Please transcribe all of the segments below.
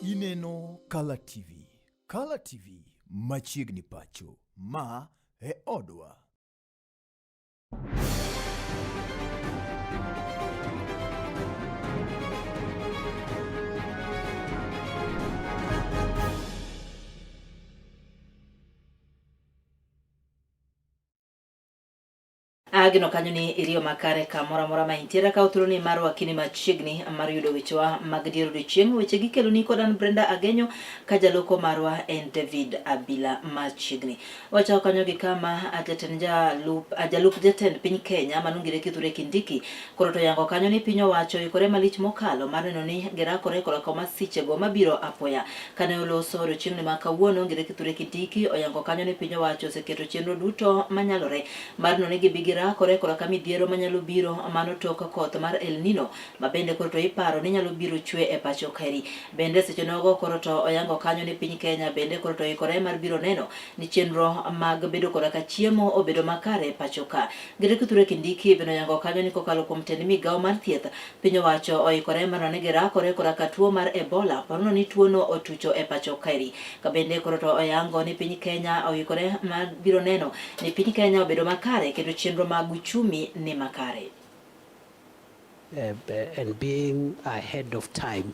Ineno Kala TV. Kala TV machiegni pacho. Ma e odwa. Ageno kanyo ni iriyo makare kamoro amora ma intiere. Kaw thuoloni mar rwakini machiegni mar yudo wechewa mag dier odiochieng'. Weche gikeloni kod an Brenda Agenyo ka jaloko marwa en David Abila machiegni. Wachako kanyo gi kama jatend jalup, jalup jatend piny Kenya manongire Kithure Kindiki koro to yango kanyo ni piny owacho oikore malich mokalo mar neno ni girakore koda ka masichego mabiro apoya. Kane oloso odiochieng'ni ma kawuono, Ngire Kithure Kindiki oyango kanyo ni piny owacho oseketo chenro duto manyalore mar neno ni gibi girakore koda ka midhiero manyalo biro mano tok koth mar El Nino ma bende koro to iparo ni nyalo biro chwe e pacho kaeri. Bende seche nogo koro to oyango kanyo ni piny Kenya bende koro to oikore mar biro neno ni chenro mag bedo koda ka chiemo obedo makare e pacho ka. Ngire Kithure Kindiki bende oyango kanyo ni kokalo kuom tend migawo mar thieth, piny owacho oikore mar neno ni girakore koda ka tuo mar Ebola parono ni tuono otucho e pacho kaeri. Ka bende koro to oyango ni piny Kenya oikore mar biro neno ni piny Kenya obedo makare kendo chenro mag uchumi ni makare. And being ahead of time,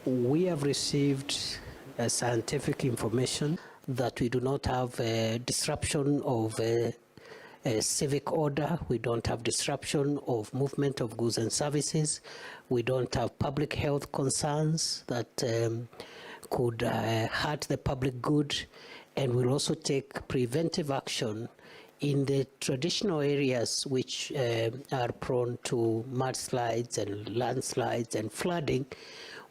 we have received scientific information that we do not have a disruption of a civic order, we don't have disruption of movement of goods and services, we don't have public health concerns that could hurt the public good, and we'll also take preventive action in the traditional areas which are prone to mudslides and landslides and flooding.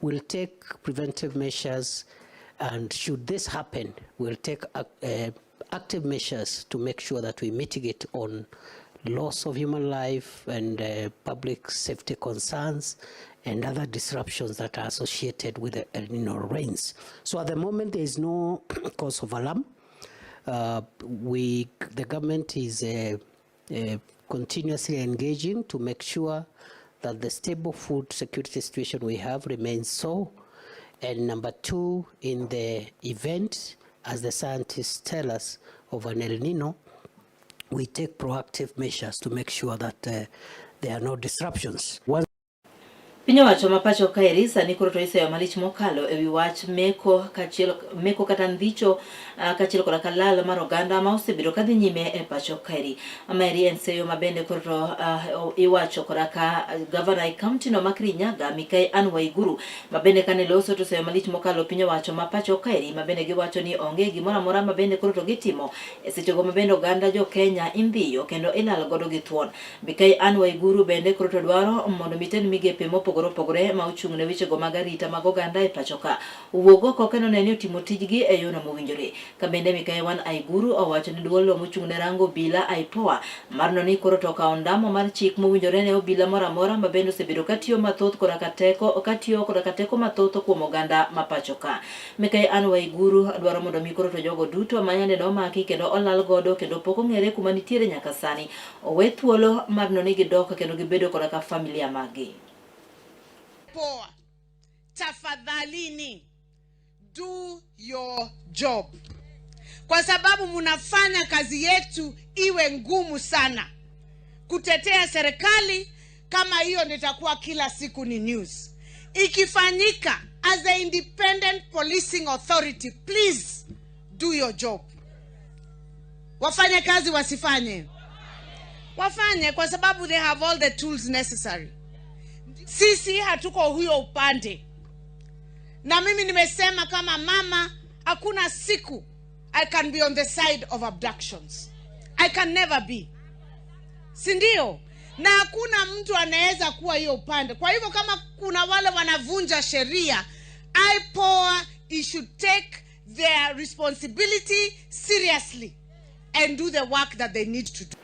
We'll take preventive measures, and should this happen, we'll take active measures to make sure that we mitigate on loss of human life and public safety concerns and other disruptions that are associated with the El Nino rains. So at the moment, there is no cause of alarm. The government is continuously engaging to make sure that the stable food security situation we have remains so. And number two, in the event, as the scientists tell us, of an El Nino, we take proactive measures to make sure that there are no disruptions. Once Piny owacho ma pacho kaeri sani koro to iseyo malich mokalo ewi wach meko kachiel meko kata ndhicho kaachiel koda ka lal mar oganda ma osebedo kadhi nyime e pacho kaeri. Maeri en seyo ma bende koro to iwacho koda ka gavana e kaunti no ma Kirinyaga Mikai Anne Waiguru ma bende kane loso to seyo malich mokalo piny owacho ma pacho kaeri ma bende giwacho ni onge gimoro amora ma bende koro to gitimo e sechego ma bende oganda jo Kenya indhiyo kendo ilal godo gi thuon. Mikai Anne Waiguru bende koro to dwaro mondo miten migepe mopogore opogore ma ochung' ne wechego mag arita mag oganda e pacho ka owuog oko kendo ne ni otimo tijgi e yono mowinjore. Ka bende Mikai Anne Waiguru owacho ni duol mochung' ne rango obila IPOA mar no ni koro to okawo ndamo mar chik mowinjore ne obila moro amora ma bende osebedo katiyo mathoth koda ka teko katiyo koda ka teko mathoth kuom oganda ma pacho ka. Mikai Anne Waiguru dwaro mondo mi koro to jogo duto ma yande nomaki kendo olal godo kendo pok ong'ere kuma nitiere nyaka sani owe thuolo mar no ni gidok kendo gibedo koda ka familia maggi. Poa, tafadhalini do your job, kwa sababu mnafanya kazi yetu iwe ngumu sana kutetea serikali. Kama hiyo ndio itakuwa kila siku ni news ikifanyika. As a independent policing authority, please do your job. Wafanye kazi, wasifanye? Wafanye, kwa sababu they have all the tools necessary. Sisi hatuko huyo upande, na mimi nimesema kama mama, hakuna siku I can be on the side of abductions. I can never be, si ndio? Na hakuna mtu anaweza kuwa hiyo upande. Kwa hivyo kama kuna wale wanavunja sheria, IPOA it should take their responsibility seriously and do the work that they need to do.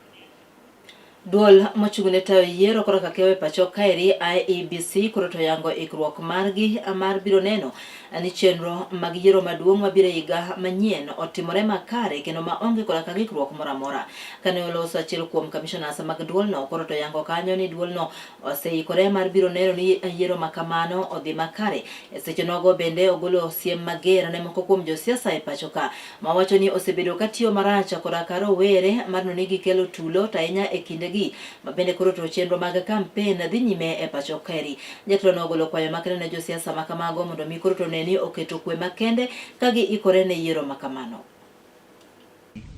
Duol mochung' ne tayo yiero koro kaka e pacho kaeri IEBC koro to yango ikruok margi mar biro neno ni chenro mag yiero maduong' mabiro e higa manyien otimore makare kendo ma onge koda ka ng'ikruok moro amora. Kane oloso achiel kuom commissioners mag duolno koro to yango kanyo ni duolno oseikore mar biro neno ni yiero ma kamano odhi makare. E seche nogo bende ogolo siem mager ne moko kuom josiasa e pacho ka mawacho ni osebedo ka tiyo marach koda ka rowere mar neno ni gikelo tulo to ahinya e kindegi ma bende koro to chenro mag kampen dhi nyime e pacho kaeri. Jatelo no ogolo kwayo makende ne josiasa ma kamago mondo mi koro to ne ni oketo kwe makende ka giikore ne yiero ma kamano.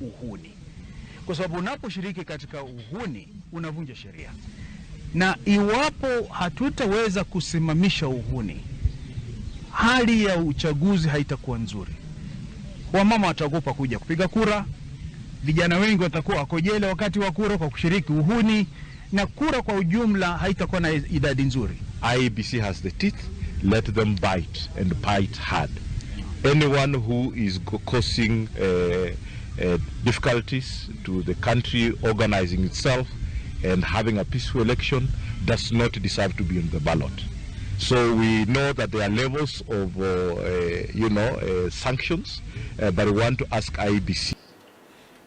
Uhuni, kwa sababu unaposhiriki katika uhuni unavunja sheria, na iwapo hatutaweza kusimamisha uhuni, hali ya uchaguzi haitakuwa nzuri. Wamama wataogopa kuja kupiga kura, vijana wengi watakuwa wako jela wakati wa kura kwa kushiriki uhuni, na kura kwa ujumla haitakuwa na idadi nzuri. IEBC has the teeth, let them bite and bite hard. Anyone who is causing difficulties to the country organizing itself and having a peaceful election does not deserve to be on the ballot. So we know that there are levels of sanctions, but we want to ask IEBC.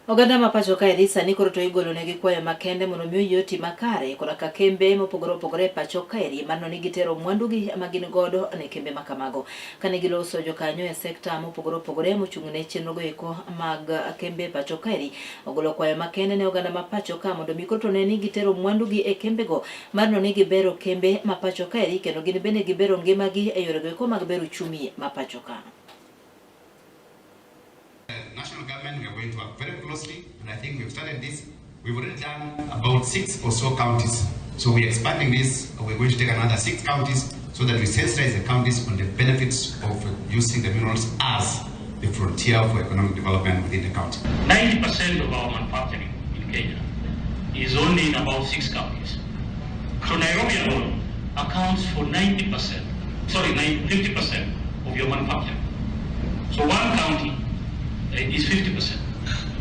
Oganda ma pacho kaeri sani koro to igolo negi kwayo makende mondo mi oyie oti makare koda ka kembe mopogore opogore e pacho kaeri mano ni gitero mwandugi ma gin godo ne kembe ma kamago. Kane giloso jokanyo e sekta mopogore opogore mochung' ne chenro go eko mag kembe e pacho kaeri ogolo kwayo makende ne oganda ma pacho ka mondo mi koro to ne ni gitero mwandugi e kembego mar no ni gibero kembe ma pacho kaeri kendo gin bende gibero ngimagi e yorego eko mag bero uchumi ma pacho ka. National government, we are going to work very closely, and I think we've started this. We've already done about 6 or so counties. So we're expanding this. We're going to take another 6 counties so that we sensitize the counties on the benefits of using the minerals as the frontier for economic development within the county. 90% of our manufacturing in Kenya is only in about 6 counties. So Nairobi alone accounts for 50% of your manufacturing. So one county is 50%.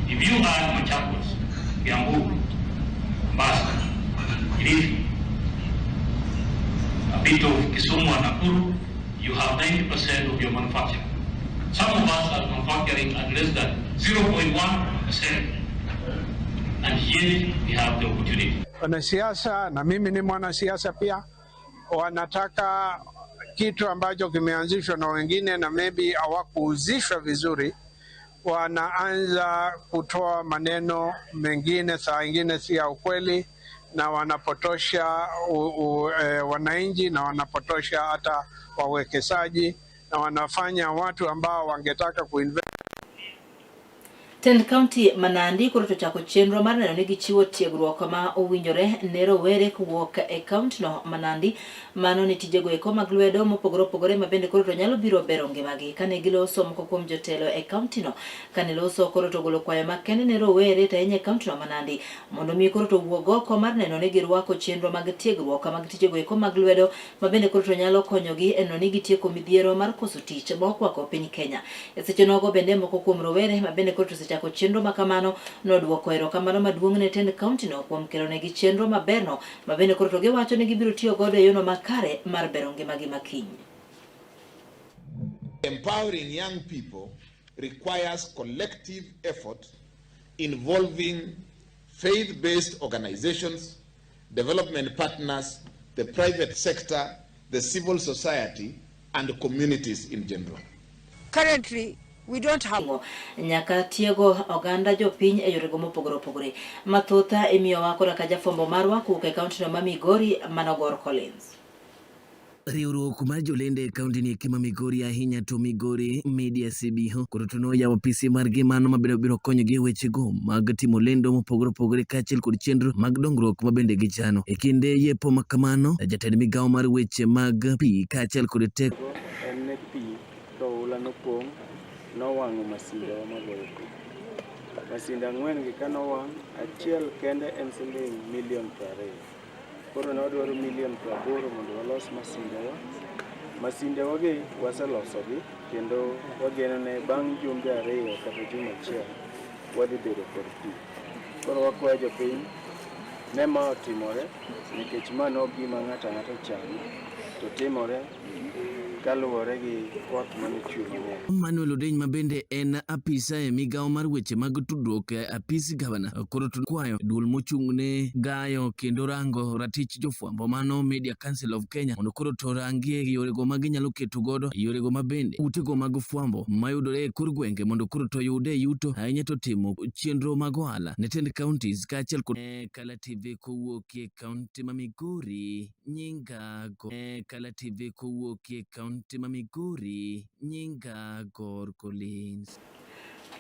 If you add Machakos, Kiambu, Mombasa, Kilifi, a bit of Kisumu and Nakuru, you have 90% of your manufacturing. Some of us are manufacturing at less than 0.1%, and yet we have the opportunity. Wanasiasa, na mimi ni mwanasiasa pia, wanataka kitu ambacho kimeanzishwa na wengine na maybe hawakuuzishwa vizuri, wanaanza kutoa maneno mengine, saa ingine si ya ukweli, na wanapotosha wananchi na wanapotosha hata wawekezaji na wanafanya watu ambao wangetaka kuinvest. Tend kaunti ma Nandi koro to chako chenro mar neno ni gichiwo tiegruok ma owinjore ne rowere kowuok e kaunti no ma Nandi. Mano ni tijego eko mag lwedo mopogore opogore ma bende koro to nyalo biro bero ngimagi. Kane giloso moko kuom jotelo e kaunti no, kane loso koro to golo kwayo makende ne rowere to ahinya e kaunti no ma Nandi mondo mi koro to wuog oko mar neno ni girwako chenro mag tiegruok mag tijego eko mag lwedo ma bende koro to nyalo konyogi e neno ni gitieko midhiero mar koso tich ma okwako piny Kenya. E seche nogo bende moko kuom rowere ma bende koro to osechako chenro ma kamano noduoko erokamano maduong' ne tend kaunti no kuom kelonegi chenro maberno ma bende koro to giwacho ni gibiro tiyo godo e yono makare mar bero ngimagi makiny. Empowering young people requires collective effort involving faith-based organizations, development partners, the private sector, the civil society, and communities in general. Currently, we don't have nyaka tiego oganda jopiny e yorego mopogore opogore. Mathoth imiyowa koda ka jafwambo marwa kowuok e kaunti no ma Migori Manogor Collins. Riwruok mar jolendo e kaunti ni eki ma Migori ahinya to Migori Media CBO koro to noyawo apisi margi mano mabiro biro konyogi e wechego mag timo lendo mopogore opogore kaachiel kod chenro mag dongruok ma bende gichano. E kinde yepo ma kamano, jatend migawo mar weche mag pi kaachiel kod teko en ne pi to oula nopong' nowang'o masindewa magoyo pi. Masinde 4 gi ka nowang', achiel kende en siling milion 20. Koro ne wadwaro milion 80 mondo walos masindewa. Masindewa gi waselosogi kendo wageno ne bang' jumbe 2 kata juma 1 wadhi bedo kod pi. Koro wakwayo jopiny Ne ma otimore nikech ma ne ok gima ng'ato ang'ata ochano to timore kaluwore gi koth mane chwe mang'eny. Manuel Odeny ma bende en apisa e migawo mar weche mag tudruok e apis gavana koro to kwayo duol mochung' ne gayo kendo rango ratich jofwambo mano Media Council of Kenya mondo koro to rangie yorego ma ginyalo keto godo yorego ma bende utego mag fwambo mayudore e kor gwenge mondo koro to yude yuto ahinya to timo chenro mag ohala ne tend counties kaachiel kod Kala TV kowuok e kaunti ma Migori nyinga go Kala TV kowuok e kaunti ma Migori nyinga Gor Collins.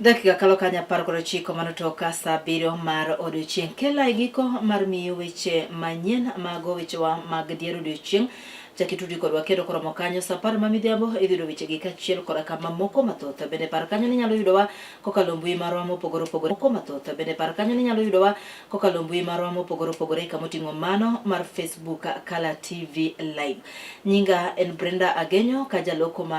Dakika kalo kanyo 19 mano toka saa 7 mar odiochieng'. Kela e giko mar miyo weche manyien mago wechewa mag dier odiochieng'. Chak itudi kodwa kendo koromo kanyo saa 10 ma midhiambo idhi yudo wechegi kaachiel koda ka mamoko mathoth. Bende par kanyo ni inyalo yudowa kokalo mbui marwa mopogore opogore moko mathoth. Bende par kanyo ni inyalo yudowa kokalo mbui marwa mopogore opogore kamoting'o mano mar Facebook Kala TV Live. Nyinga en Brenda Agenyo ka jaloko ma